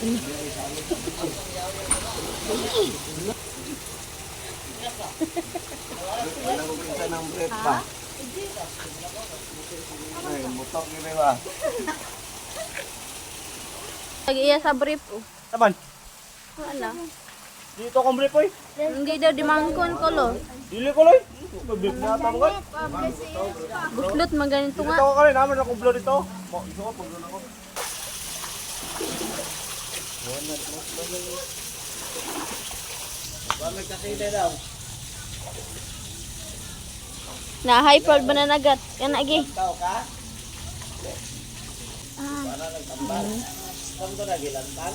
Wala ko kinsa ng brief ba? Ay, butok gini ba? Nag-iya sa brief oh. Taman. Wala. Dito akong brief oy. Hindi daw di mangkon ko lo. Dili ko loy. May brief na ata mo. Guslot man ganito Dito nga. ko kali naman akong blur dito. Mo, iso ko pag ako. Daw. Na high proud ba na nagat? Yan agi. Tao ka? Para nagtambal. Kamto na gilantan.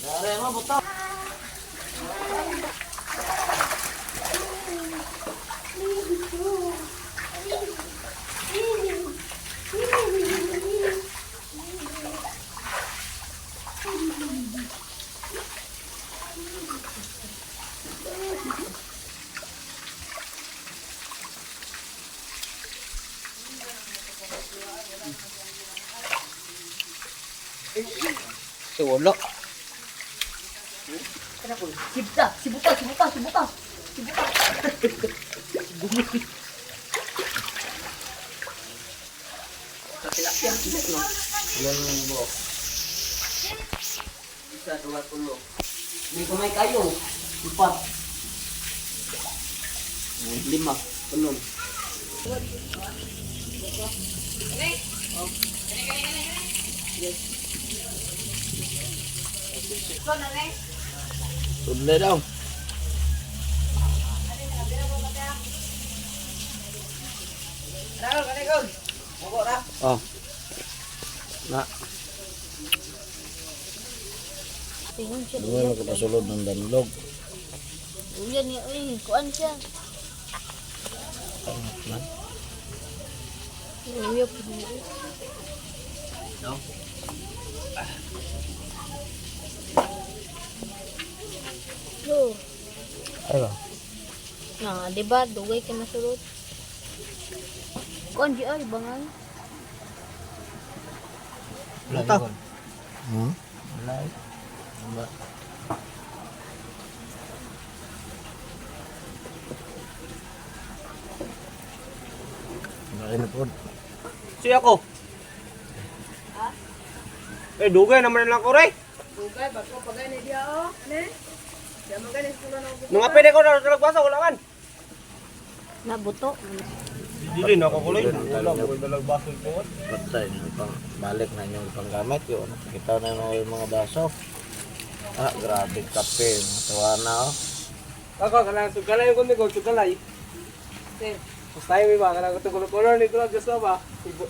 Dare mo buto. Wala. Sibuta, sibuta, sibuta, sibuta. Wala nang buhok. Isa, dua, tulo. May kumay kayo. Upat. Lima. Unom. Tudlay daw. Oh. Na. Tingin siya. Duwa ko pasulod ng danlog. Uyan niya, uy, kuan siya. Man. Uya po. No. Lo. Ay ba? Na, di ba dugay kay masulod. Kuan di ay bangay. Wala ta. Wala. Eh. Wala. Wala na po. Siya ako. Eh, dugay naman lang ko, Ray. Dugay, bago pagay ni dia oh. Ne? Di man gani sila na Nung apin ko na talagbasa, wala man. Na buto. Dili na ako kuloy. Wala ko talagbasa ko. Patay, yung pang, balik na yung panggamit yun. Kita na yung mga baso. Ah, grabe kape. Tuwa na oh. Ako kanang sugalay ko ni ko sugalay. Basta yung iba kanang itong color ni ko gusto ba? Ibo.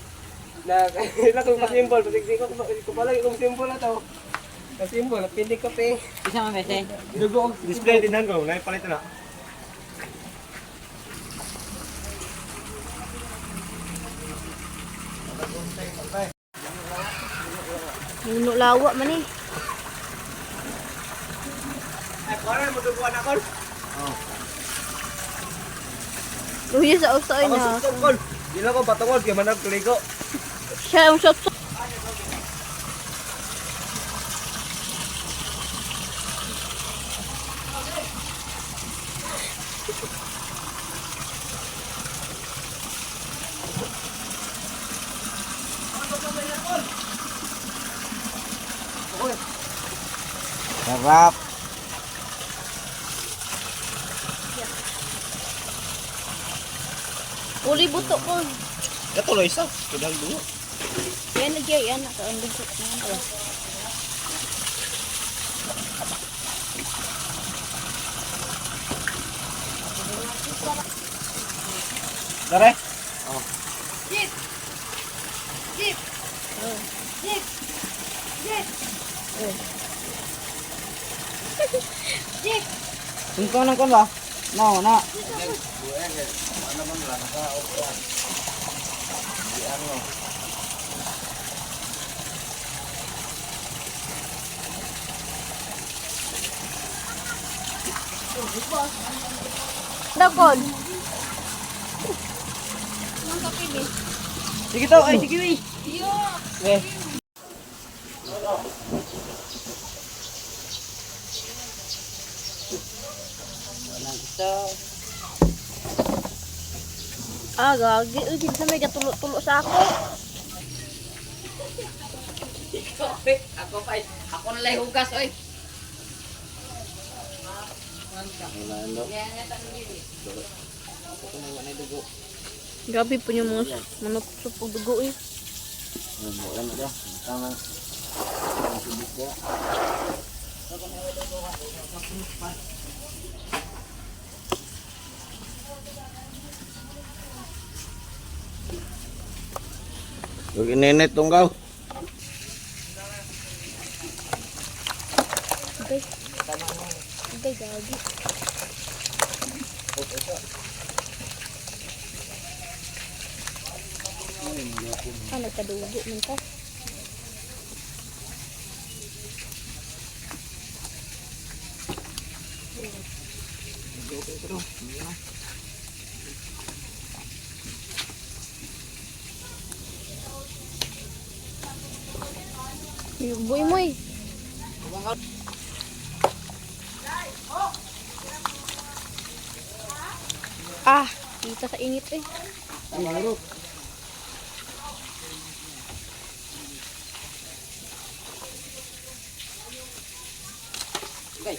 Na ila ko pa-symbol, pasig ko ko pala ko symbol na to. Pa-symbol, pindi kape. Isa man bese. Dugo display din ko, na palit na. Nuno lawa man eh. Ay, kuha mo duguan ako. Uya sa usa Ako na. sukol kol. Dili ko patungod kay manag tuligo. Siya ang shot. Sarap. Uli buto ko. Katuloy isa. Kudang dugo. Yan lagi yan naka ang lusot na. Dare. Jeep. Jeep. Jeep. Jeep. Jeep. Ikaw nang kon ba? No, na. Ano man lang ka o kuan. Di ano. Dakol. Sige to, ay sige wi. Eh. Walang isa. Ah, gagi. Uy, kinsa may gatulo-tulo sa ako. Ako pa, ako na lang hugas oy. Wala na. Grabe po yung mga manok sa pagdugo eh. Wala na daw. Tama. Ang tubig ko. Huwag ininit tunggaw. Okay. Okay, gagi. Ah, nagkadugo man ka. Buy mo eh. Ah, kita sa init eh. Ano? Okay.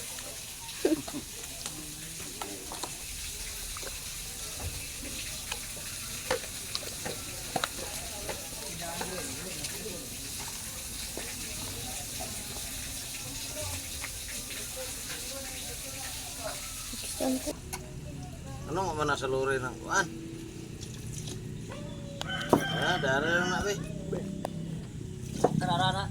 Saan ko? Ano nga man nasa lori ng kuan? Ah, dari na na be. Karara na.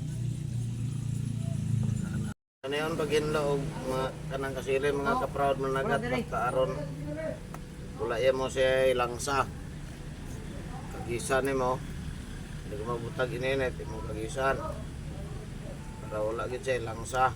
Ano yun pag hinlo og mga kanang kasili mga ka-proud managat basta aron wala iya mo siya ilangsa. Kagisan nimo. Hindi ko mabutag ininit imong kagisan. Para wala gid siya ilangsa.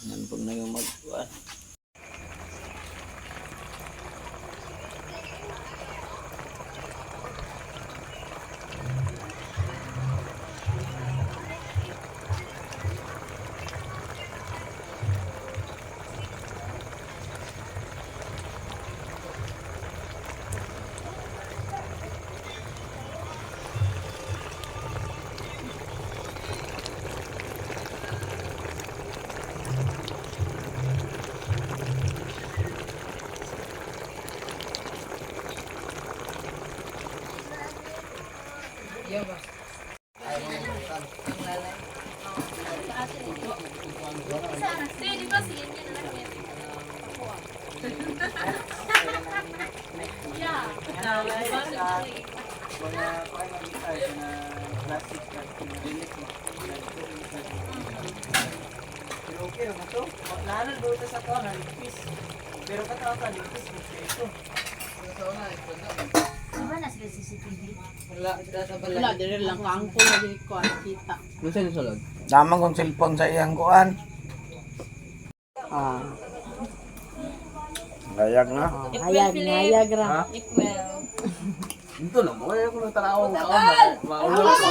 Yan pag na yung magkuan. Mga kuan ng guitar na classic na relic mo. Pero okay naman to. Nahanan ba ito sa kuan, ligpis. Pero katawa ka, ligpis mo siya ito. Diba na sila CCTV? Wala sila sa balay. Wala, dire lang kaangkol na dili ko ang kita. Minsan yung sulod? Damang kong cellphone sa iyang kuan. Ah. Gayag na. Hayag, hayag ra. Equal. Ito lang mo, eh, kung nagtanaw ang kaon, maulaw ko.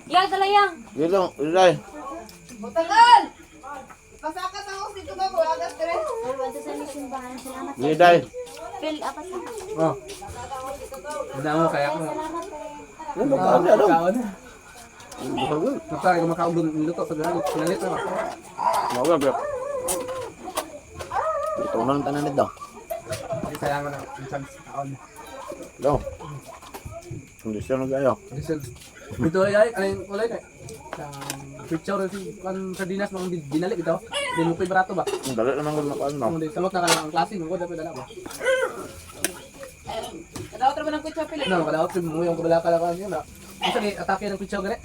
Yang talayang. Dito, ilay. Butangal! Pasakas ako dito ba ko agas dire. Salamat. Ilay. Phil, apas na. Oh. Wala mo, kaya ko. Salamat eh. Ano ba ano? Kaon. Nagtay ko makaon luto sa galit. Pinalit na ba? Mawag bro. Ito na ang tanan nito. Hindi sayang na ang chance kaon. Do. Kondisyon na kayo. Diesel. Ito ay ay ano yung kulay na. Picture si kan sardinas mga dinalik ito. Di mo ko'y barato ba? Ang dali naman kung makuan mo. Kung di samot na ka lang ang klase mo ko dapat dala ba. Kadaot ra ba ng kutsa pili? No, kadaot mo yung kabala ka lang yun na. Unsa ni atake ng picture gani?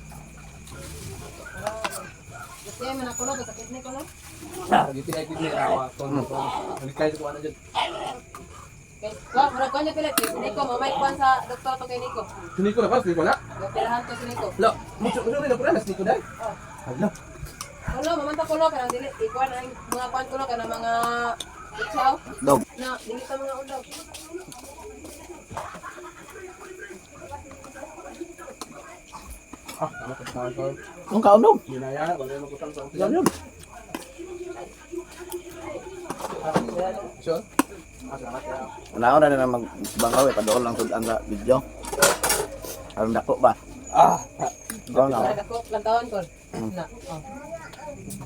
Gusto man ako no, sakit ni ko no. Ah, gitu ay kidney rawa ton ton. Balik kayo ko ano jud. Kay wa murag kuan niya pili kay si Nico mamay kuan sa doktor to kay Nico. Sini ko na pas, ko na. Gapirahan to si Nico. Lo, mucho mucho rin na sini ko dai. Hala. Kulo mamanta kulo kanang dili ikuan ang mga kuan kulo kanang mga kutsaw. Dog. Na dili ta mga ulaw. Ah, tama ka tama ko. Ang kaon dog. Ginaya, wala mo kutang sa. Yan yun. Sure. Ah, salamat ya. Una na na magbangaw eh padool lang sud ang video. Aron dako ba? Ah, Ikaw na. Murag ako lang taon ko. Na. Oh.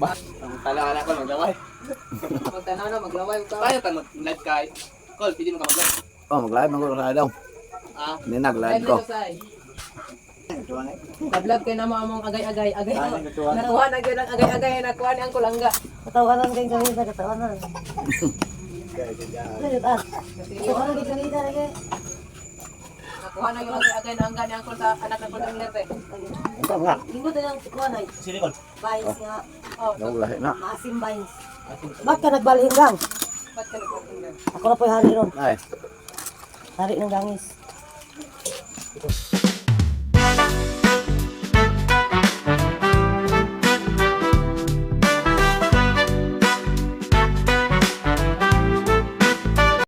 ba. Ang tala ko maglaway. Magtanaw na maglaway ka. Tayo tan mag-live kay. Call, pwede mo ka mag-live. Oh, mag-live man ko sa daw. Ah, Hindi nag-live ko. Kablab kay namo among agay-agay agay. Nakuha na gyud ang agay-agay nakuha ni ang kulangga. Katawanan kayong kamisa, katawanan. Ah, katawanan kayong kamisa, lagi. Nakuha na yung agay-agay na angga ni angkol sa anak ng kulang lerte. Ito nga. Linggo na lang kuha na. Vines nga. Oh, Dog lahi na. Maasim vines. Ba't ka nagbalhin lang? ba't ka nagpatingnan? Ako na po'y hari ron. Ay. Hari ng gangis.